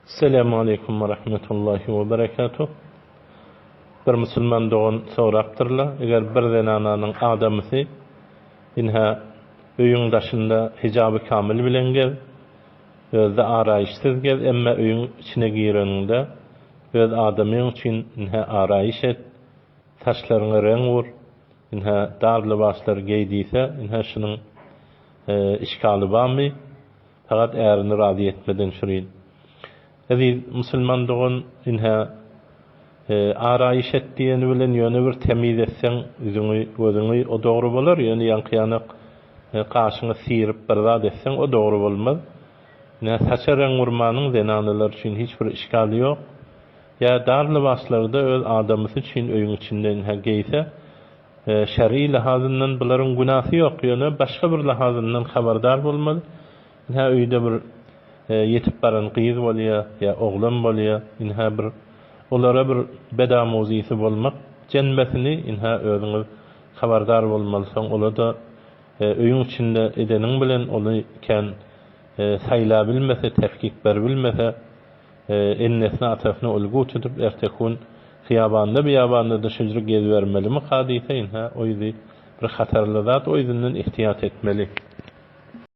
Esselamu aleýkum we rahmetullahi we berekatuh. Bir musulman dogan sorapdyrlar, eger bir zenananyň adamysy inhä öýüň daşynda hijaby kamil bilen gez, özde araýyşsyz gez, emme öýüň içine gireniňde öz adamyň üçin inhä araýyş et, saçlaryňa reň ur, inhä dar lybaslar geý diýse, inhä şunuň işgaly barmy? Fakat ärini razy etmeden şurin. Eziz musulman dogan inhä araýyş et diýeni bilen ýöne bir temiz etseň ýüzüňi gözüňi o dogry bolar ýöne ýaňky ýanak gaşyňy syryp bir zat etseň o dogry bolmaz. Ine saça reň urmanyň zenanalar üçin hiç bir işgali ýok. Ýa dar lybaslary-da öz adamysy üçin öýüň içinde inhä geýse Şer'i lahazyndan bularyň günasy ýok, ýöne başga bir lahazyndan habardar bolmaly. Ynha öýde bir ýetip baran gyz bolýa, ýa oglan bolýa, ynha bir olara bir bedamuzysy bolmak jenbesini ynha özüňiz habardar bolmaly, soň ola-da öýüň içinde edeniň bilen ony kän saýlabilmese, tefkik beribilmese, Ennesini atasyny ulgu tutup ertekun hyýabanda biýabanda-da şujruk gezibermelimika diýse ynha o ýüzi bir hatarly zat o ýüzünden ihtiýat etmeli.